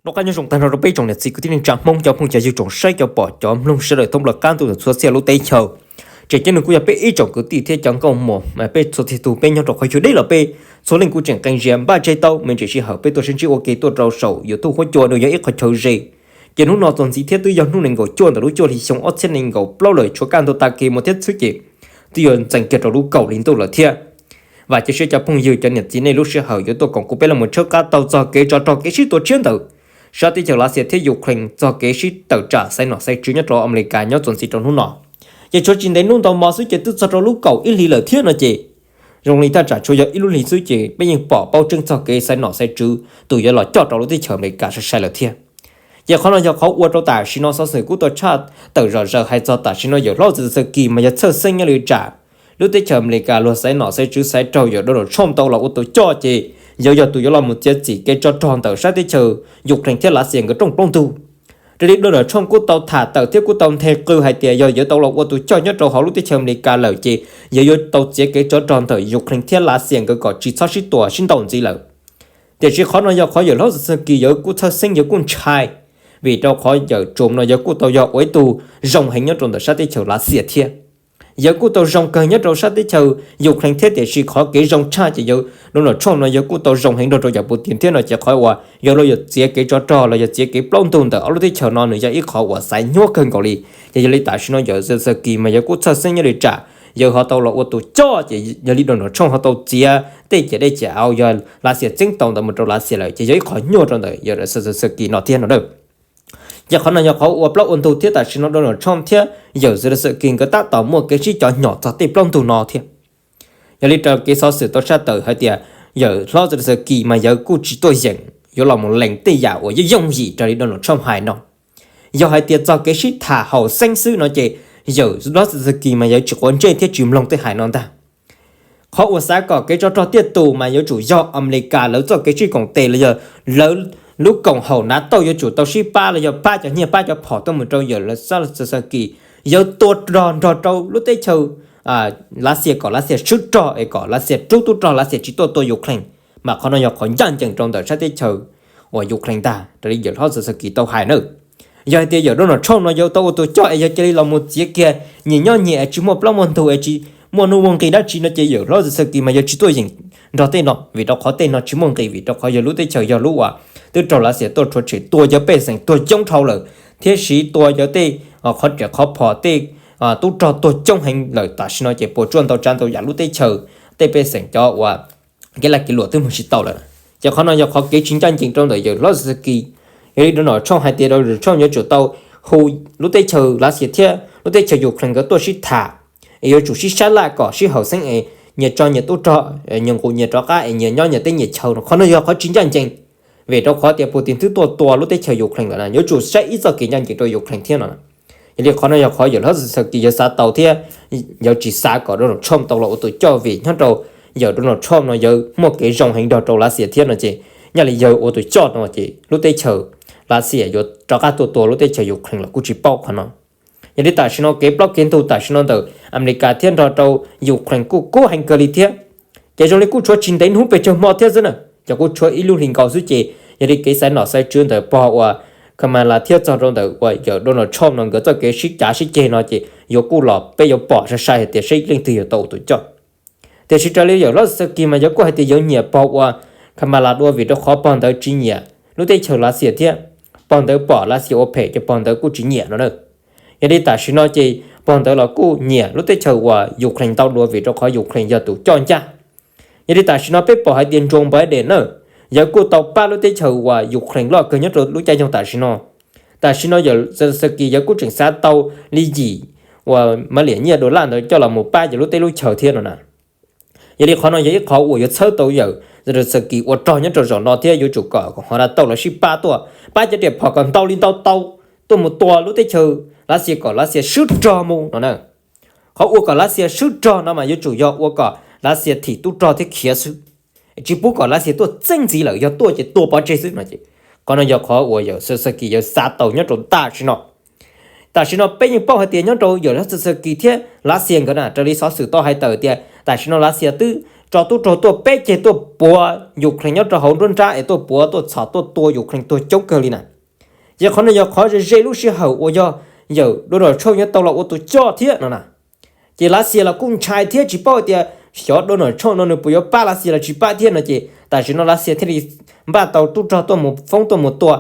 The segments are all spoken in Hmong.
Noj qab nyob zoo tag nrho rau peb tsoom niam txiv kwv tij neej tsa Hmoob, cov phooj cov ywg, tsoom saib cov pom cov mloog sawv daws thoob plaws qab ntuj ntawm txhua txhia lub teb chaws. Tseem ceeb nws kuj yog peb ib tsoom kwv tij thiab cov nkauj muam, peb txhua txhia tus peb nyob rau qhov chaw deb los peb txhua leej kuj tseem qee zia npaj tseg tau me ntsis sij hawm peb tuaj sib ntsib ua ke tuaj rau saum YouTube huab cua nws yog ib qhov chaw ze. Ces hnub no txuas ntxiv thiab twb yog hnub nees nkaum cuaj ntawm lub cuaj hli xyoo ob txhiab nees nkaum plaub lawm tshuav kaj ntug tag kis mus thiab xwb ces twb yuav ntxeev kiag rau lub kaum hli ntuj lawm thiab. Vam cia siab cov phooj ywg cov niam txiv nej lub sij hawm yuav tuaj koom kuv peb los mus tshawb qab taug txog kev tsov rog kev sib tua tshiab ntawm sab teb chaws Lav Xias thiab Ukraine txog kev sib tawm tsam xaiv nom xaiv tswv nyob rau Amelikas nyob txuas ntxiv rau hnub no. Ces tshuav tsis ntev hnub ntau mo xwb ces twb txog rau lub kaum ib hli lawm thiab no ces zoo li thaj tsam tshuav yog ib lub hlis xwb ces peb yeej pom paub tseeb txog kev xaiv nom xaiv tswv tus yuav los coj rau lub teb chaws Amelikas sai sai lawm thiab. Ces qhov no yog qhov ua rau tam sim no xov xwm kuj tau tshaj tawm zom zaws hais txog tam sim no yawm hlob Zelensky mas yog txhawj xeeb nyob li tsam lub teb chaws Amelikas luag xaiv nom xaiv tswv xaiv raug yawm Donald Trump tau los ua tus coj ces yawg yog tus yuav los mus txiav txim kev tsov rog ntawm sab teb chaws Ukraine thiab Lav Xias nkawd rooj plaub ntug. Raws li Donald Trump kuj tau tham tawm thiab kuj tau nthe qw hais tias yog yawg tau los ua tus coj nyob rau hauv lub teb chaws Amelikas lawm ces yawg yuav tau txiav kev tsov rog ntawm Ukraine thiab Lav Xias nkawd kom tsis txhob sib tua sib ntaus ntxiv lawm. Tiam sis qhov no yog qhov yawm hlob Zelensky yawg kuj txhawj xeeb yawg kuj ntshai, vim rau qhov yawm Trump no yawg kuj tau yog ua ib tug zoo heev nyob rau ntawm sab teb chaws Lav Xias thiab. Yawg kuj tau zoo kawg nyob rau sab teb chaws Ukraine thiab tiam sis qhov kev zoo tshaj ces yawg Donald Trump no yawg kuj tau zoo heev nrog rau yawm Putin thiab no ces qhov uas yawg los yuav txiav kev tsov rog los yog txiav kev plaub ntug ntawm ob lub teb chaws no nws yog ib qhov uas xaiv nyuab kawg nkaus li. Ces yog li tam sim no yawm Zelensky mas yawg kuj txhawj xeeb nyob li tsam yawg ho tau los ua tus coj ces yog li Donald Trump ho tau txiav tej ciam dej ciam av yog Lav Xias txeeb tau ntawd mus rau Lav Xias lawm ces yog ib qhov nyuaj rau ntawm yawm Zelensky no thiab no na. Ces qhov no yog qhov ua plaub ua ntug thiab tam sim no Donald Trump thiab yawm Zelensky nkawd tab tom muaj kev sib cov nyom txog tej plaub ntug no thiab. Yog li raws kev xov xwm tau tshaj tawm hais tias yawm hlob Zelensky mas yawg kuj tsis tuaj yeem yuav los mus lees tej yam uas yooj yooj yim raws li Donald Trump hais no. Yog hais tias txog kev sib tham haum xeeb xwb no ces yawm hlob Zelensky mas yawg tsis quav ntsej thiab tsis mloog tej hais no ntag. Qhov uas xav kom kev tsov rog tiaj tus mas yuav tsum yog Amelikas lawv txoj kev sib koom tes los yog lawv lub koom haum NATO yuav tsum tau sib pab los yog pab cov nyiaj pab cov phom tuaj mus rau yawm hlob Zelensky. Yawg tua rog nrog rau lub teb chaws Lav Xias kom Lav Xias swb rog es kom Lav Xias rub tub rog Lav Xias tsis tuaj tua Ukraine. Mas qhov no yog qhov ncaj ncees rau ntawm sab teb chaws uas Ukraine ntag raws li yawm hlob Zelensky tau hais na. Yog hais tias yawm Donald Trump no yawg tau ua tus coj es yawg cia li los mus txiav kiag nyias nyob nyias es tsis muaj plaub muaj ntug es tsis muaj nuj muaj nqis dab tsi no ces yawm hlob Zelensky mas yawg tsis tuaj yeem nrog tej no vim rau qhov tej no tsis muaj nqis vim rau qhov yawg lub teb chaws yog lub uas twb raug Lav Xias tuaj rhuav tshem tua yawg pej xeem tuag coob dhau lawm thiab siv tua yawg tej qhov riam qhov phom tej tub rog tuag coob heev lawm tam sim no ces puas tsuaj ntau tsav ntau yam lub teb chaws tej pej xeem cov uas kev lag kev luam twb mus tsis tau lawm. Ces qhov no yog qhov kev tsis ncaj ncees rau ntawm yawm hlob Zelensky. Yog li Donald Trump hais tias Donald Trump yuav tsum tau hu lub teb chaws Lav Xias thiab lub teb chaws Ukraine nkawd tuaj sib tham es yuav tsum sib sab laj kom sib haum xeeb es nyias tso nyias tub rog, nyias nqus nyias rov qab es nyias nyob nyias teb nyias chaw no. Qhov no yog qhov tsis ncaj ncees vim rau qhov tias Putin twb tuaj tua lub teb chaws Ukraine lawm na, yuav tsum saib ib txoj kev ncaj ncees rau Ukraine thiab no. Yog li qhov no yog qhov yawm hlob Zelensky yawg xav tau thiab yawg tsis xav kom Donald Trump tau los ua tus coj vim nyob rau yawm Donald Trump no yawg muaj kev zoo heev nrog rau Lav Xias thiab no ces nyaj li yawg ua tus coj no ces lub teb chaws Lav Xias yuav rov qab tuaj tua lub teb chaws Ukraine los kuj tsis paub qhov no. Yog li tam sim no kev plaub kev ntug tam sim no ntawm Amelikas thiab nrog rau Ukraine kuj kub heev kawg li thiab. Ces zoo li kuj tshuav tsis ntev hnub pes tsawg hmo thiab xwb na, ces kuj tshuav ib lub hlis nkaus xwb ces yog li kev xaiv nom xaiv tswv ntawm pog uas Kamala thiab txog rau ntawm uas yawm Donald Trump no nkawd txoj kev sib cav sib ceg no ces yuav kuj los peb yuav pom sai sai hais tias saib leej twg yuav tau ua tus coj. Tiam sis raws li yawm hlob Zelensky mas yawg kuj hais tias yawg nyiam pog uas Kamala dua vim rau qhov pog ntawd tsis nyiam lub teb chaws Lav Xias thiab pog ntawd pom Lav Xias ua phem ces pog ntawd kuj tsis nyiam no na. Yog li tam sim no ces pog ntawd los kuj nyiam lub teb chaws uas Ukraine ntau dua vim rau qhov Ukraine yog tus coj ncaj. Yog li tam sim no peb pom hais tias Joe Biden na, yawg kuj tau pab lub teb chaws uas Ukraine loj kawg nyob rau lub caij nyoog tam sim no. Tam sim no yawm Zelensky yawg kuj tseem xav tau li yim uas mab liam nyiaj dollar ntawd coj los mus pab yawg lub teb lub chaws thiab no na. Yog li qhov no yog ib qhov uas yuav txhawb tau yawm Zelensky ua rog nyob rau zaum no thiab yuav tsum kom hov da tau los sib pab tuaj pab cov riam phom kom ntau li ntau tau tuaj mus tua lub teb chaws Lav Xias kom Lav Xias swb rog mus no na. Qhov ua kom Lav Xias swb rog no mas yuav tsum yog ua kom Lav Xias thim tub rog thiab khiav xwb, tsis pub kom Lav Xias tuaj txeeb ntxiv lawm, yog tuaj ces tua pov tseg xwb no. Qhov no yog qhov uas yawm Zelensky yawg xav tau nyob rau tam sim no. Tam sim no peb yeej paub hais tias nyob rau yawm Zelensky thiab Lav Xias nkawd na raws li xov xwm tau hais tawm tias tam sim no Lav Xias twb tso tub rog tuaj peb ceg tuaj puav Ukraine nyob rau hauv nruab nrab es tuaj puav tuaj txhom tuaj tua Ukraine tuag coob kawg li na. Ces qhov no yog qhov ze ze lub sij hawm uas yog yawm Donald Trump yuav tau los ua tus coj thiab no na. Ces Lav Xias los kuj ntshai thiab tsis paub hais tias xyov Donald Trump no nws puas yuav pab Lav Xias los tsis pab thiab no ces tam sim no Lav Xias thiaj li npaj tau tub rog tuaj mus foob tuaj mus tua.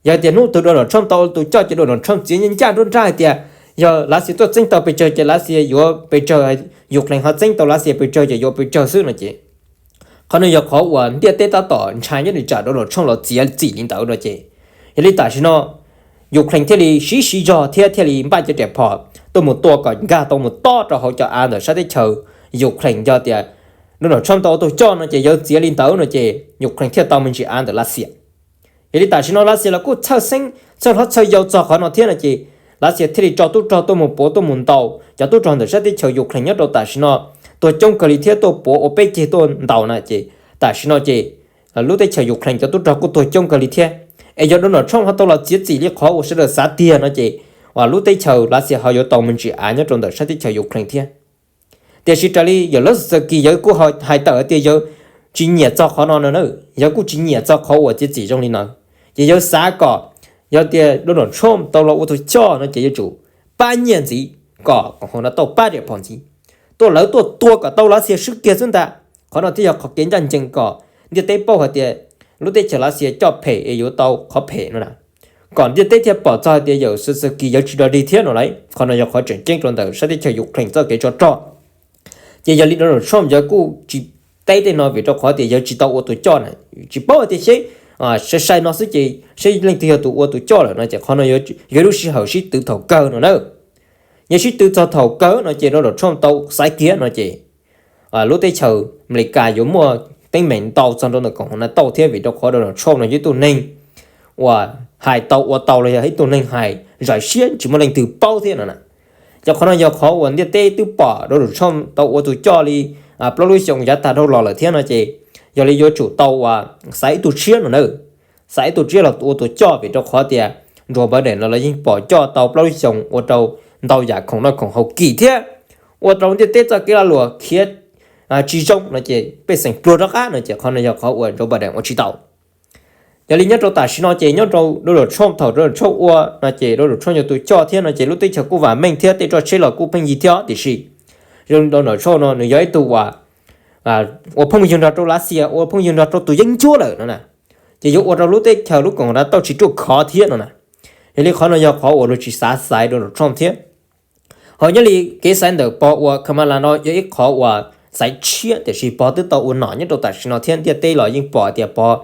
Yog tias hnub twg Donald Trump tau ua tus coj ces Donald Trump txiav ncaj nruab nrab hais tias yog Lav Xias tuaj txeeb tau pes tsawg ces Lav Xias yuav pes tsawg, Ukraine ho txeeb tau Lav Xias pes tsawg ces yuav pes tsawg xwb no ces qhov no yog qhov uas ntiaj teb tab tom ntshai nyob li tsam Donald Trump los txiav txim li ntawd no ces yog li tam sim no Ukraine thiaj li sib siv zog thiab thiaj li npaj cov riam phom tuaj mus tua kom nkag tau mus tob rau hauv cov av ntawm sab teb chaws Ukraine. Yog tias Donald Trump tau ua tus coj no ces yawg txiav li ntawd no ces Ukraine thiaj tau me ntsis av ntawm Lav Xias. Yog li tam sim no Lav Xias los kuj txhawj xeeb txhawj hlob txhawj yau txog qhov no thiab no ces Lav Xias thiaj li tso tub rog tuaj mus puav tuaj mus ntaus cov tub rog ntawm sab teb chaws Ukraine nyob rau tam sim no tuag coob kawg li thiab tuaj puav ua peb ceg tuaj ntaus na ces tam sim no ces lub teb chaws Ukraine cov tub rog kuj tuag coob kawg li thiab. Es yog Donald Trump ho tau los txiav txim li qhov uas sawv daws xav tiag no ces lub teb chaws Lav Xias ho yuav tau me ntsis av nyob rau ntawm sab teb chaws Ukraine thiab. Tiam sis raws li yawm Zelensky yawg kuj hais tawm hais tias yawg tsis nyiam txog qhov no no na, yawg kuj tsis nyiam txog qhov uas txiav txim zoo li no. Ces yawg xav kom yog tias Donald Trump tau los ua tus coj no ces yuav tsum pab nyiaj ntxiv kom kom hauv no tau pab riam phom ntxiv, tuaj lawv tuaj tua kom tau Lav Xias swb kiag xwb ntag. Qhov no thiaj yog qhov kev ncaj ncees kom ntiaj teb paub hais tias lub teb chaws Lav Xias coj phem es yuav tau qhov phem no na, kom ntiaj teb thiaj pom txog hais tias yawm Zelensky yawg tsis dog dig thiab no lauj. Qhov no yog qhov tseem ceeb rau ntawm sab teb chaws Ukraine txoj kev tsov rog. Ces yog li Donald Trump yawg kuj tsis teb tej no vim rau qhov tias yawg tsis tau ua tus coj na, tsis paub hais tias seb sai sai no xwb ces seb leej twg yog tus ua tus coj lawm no ces qhov no yog lub sij hawm sib tw thaum kawg no na. Yog sib tw txog thaum kawg no ces Donald Trump tau xaiv kiag no ces lub teb chaws Amelikas yuav muaj teeb meem ntau txog rau ntawm koom haum NATO thiab vim rau qhov Donald Trump no yog ib tug neeg uas hais tau ua tau los yog ib tug neeg hais zais siab tsis muaj leej twg paub thiab no na. Yog qhov no yog qhov uas ntiaj teb twb pom Donald Trump tau ua tus coj li plaub lub xyoos yav tag dhau los lawm thiab no ces yog li yuav tsum tau uas xaiv ib tug tshiab no na, xaiv ib tug tshiab los ua tus coj vim rau qhov tias Joe Biden los los yeej pom coj tau plaub lub xyoos ua rau ntau yam khoom noj khoom haus kim thiab ua rau ntiaj teb txoj kev lag luam khiav tsis zoo no ces pej xeem pluag rov qab no ces qhov no yog qhov uas Joe Biden ua tsis tau. Yog li nyob rau tam sim no ces nyob rau Donald Trump thaum Donald Trump ua no ces Donald Trump yog tus coj thiab no ces lub teb chaws kuj vam meej thiab tej roj tsheb los kuj pheej yig thiab tiam sis zoo Donald Trump no nws yog ib tug uas ua phooj ywg nrog rau Lav Xias ua phooj ywg nrog rau tus yeeb ncuab lawm no na, ces yuav ua rau lub teb chaws lub koom haum NATO tsis ruaj khov thiab no na. Yog li qhov no yog qhov uas luag tsis xav xaiv Donald Trump thiab. Ho nyob li kev xaiv ntawm pog uas Kamala no yog ib qhov uas xaiv tshiab tiam sis pog twb tau ua nom nyob rau tam sim no thiab ntiaj teb los yeej pom tias pog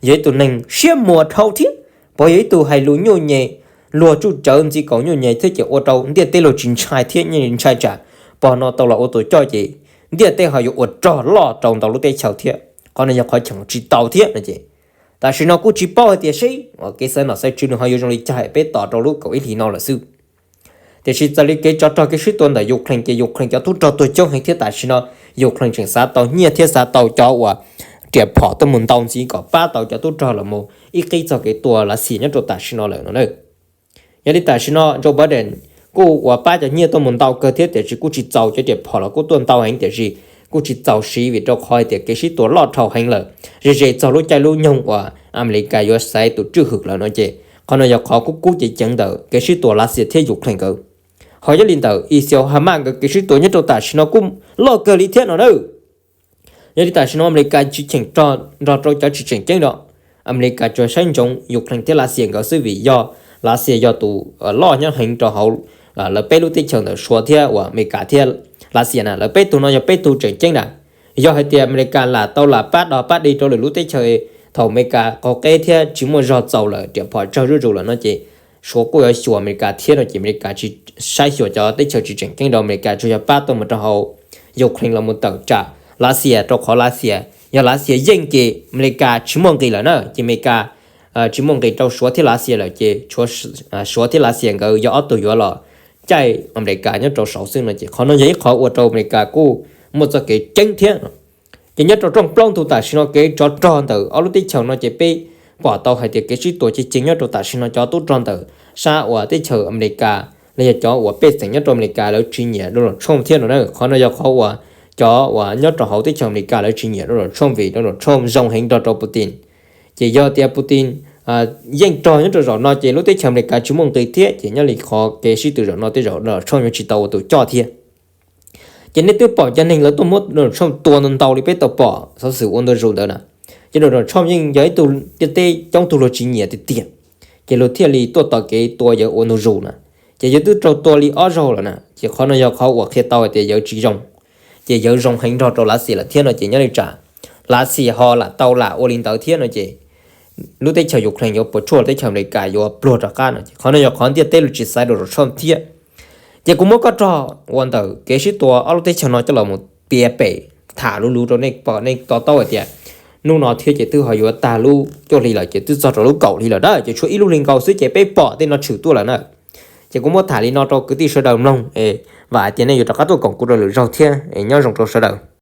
yog ib tug neeg siab muag dhau thiab pog yog ib tug hais lus nyuaj nyem, luag tsuj cawv ntxiv kaus nyuaj nyem thiab ces ua rau ntiaj teb luag tsis ntshai thiab nyiaj ntshai tsam pog no tau los ua tus coj ces ntiaj teb ho yuav ua rog loj rau ntau lub teb chaws thiab. Qhov no yog qhov cheem tsis tau thiab no ces tam sim no kuj tsis paub hais tias seb kev xaiv nom xaiv tswv nws ho yuav zoo li cas peb tos rau lub kaum ib hlis no lawm xwb. Tiam sis txawm li kev tsov rog kev sib tua ntawm Ukraine ces Ukraine cov tub rog tuag coob heev thiab tam sim no Ukraine tseem xav tau nyiaj thiab xav tau cov uas riam phom tuaj mus ntaus ntxiv kom pab tau cov tub rog los mus ib qib txog kev tua Lav Xias nyob rau tam sim no lawm no na. Yog li tam sim no Joe Biden kuj uas pab cov nyiaj tuaj mus ntau kawg thiab tiam sis kuj tsis txaus, cov riam phom los kuj tuaj ntau heev tiam sis kuj tsis txaus siv vim rau qhov hais tias kev sib tua loj dhau heev lawm. Ze ze txog lub caij lub nyoog uas Amelikas yuav xaiv tus tswj hwm lawm no ces qhov no yog qhov kub kub ceev ceev ntawm kev sib tua Lav Xias thiab Ukraine nkawd. Ho nyob li ntawm Israel Hamas nkawd kev sib tua nyob rau tam sim no kuj loj kawg li thiab no na. Yog li tam sim no Amelikas tsis cheem rog nrog rau cov tsis tseem ceeb no, Amelikas tsuas saib ntsoov Ukraine thiab Lav Xias nkawd xwb vim yog Lav Xias yog tus loj nyob heev rau hauv lawv peb lub teb chaws ntawm Suav thiab uas Amelikas thiab Lav Xias na, lawv peb tug no yog peb tug tseem ceeb na. Yog hais tias Amelikas lam tau lam pab dog pab dig rau lwm lub teb chaws thaum Amelikas qaug qeb thiab tsis muaj zog txaus lawm riam phom tsawg zuj zus lawm no ces Suav kuj yuav xyuas Amelikas thiab no ces Amelikas tsis saib xyuas cov teb chaws tsis tseem ceeb rau, Amelikas tsuas yog pab tuaj mus rau hauv Ukraine los mus tawm tsam Lav Xias rau qhov Lav Xias, yog Lav Xias yeej ces Amelikas tsis muaj nqis lawm na ces Amelikas tsis muaj nqis rau Suav thiab Lav Xias lawm ces Suav thiab Lav Xias nkawd yog ob tug yuav los caij Amelikas nyob rau saud xwb no ces qhov no yog ib qhov ua rau Amelikas kuj muaj txoj kev ceeb thiab. Ces nyob rau rooj plaub ntug tam sim no kev tsov rog ntawm ob lub teb chaws no ces peb pom tau hais tias kev sib tua ces ceev nyob rau tam sim no cov tub rog ntawm sab uas teb chaws Amelikas los yog cov uas pej xeem nyob rau Amelikas lawv tsis nyiam Donald Trump thiab no na. Qhov no yog qhov uas cov uas nyob rau hauv teb chaws Amelikas lawv tsis nyiam Donald Trump vim Donald Trump zoo heev nrog rau Putin. Ces yog tias Putin yeej rog nyob rau zaum no ces lub teb chaws Amelikas tsis muaj nqis thiab, ces nyob li qhov kev sib tw zaum no tej zaum Donald Trump yuav tsis tau ua tus coj thiab. Ces nej twb pom cov neeg lawv tuaj muab Donald Trump tua ntau ntau li peb tau pom xov xwm ua ntu zus ntawd na. Ces Donald Trump yeej yog ib tug ntiaj teb coob tug luag tsis nyiam tiag tiag, ces luag thiaj li tuaj tos kev tua yawg ua ntu zus na. Ces yawg twb raug tua li ob zaug lawm na, ces qhov no yog qhov uas qhia tau hais tias yawg tsis zoo, ces yawg zoo heev nrog rau Lav Xias lawm thiab no ces nyob li tsam Lav Xias ho lam tau lam ua li ntawd thiab no ces lub teb chaws Ukraine yuav puas tsuaj, teb chaws Amelikas yuav pluag rov qab no ces qhov no yog qhov ntiaj teb luag tsis xaiv Donald Trump thiab. Ces kuv muab koj rog ua ntawm kev sib tua ob lub teb chaws no coj los mus piav pem tham luv luv rau nej pom nej to taub hais tias hnub no thiab ces twb ho yuav tag lub cuaj hli lawm ces twb txog rau lub kaum hli lawm na, ces tshuav ib lub hli nkaus xwb ces peb pom tej no tshwm tuaj lawm na. Ces kuv muab tham li no rau kwv tij sawv daws mloog, vam hais tias nej yuav rov qab tuaj koom kuv rau lwm zaug thiab, nyob zoo rau sawv daws.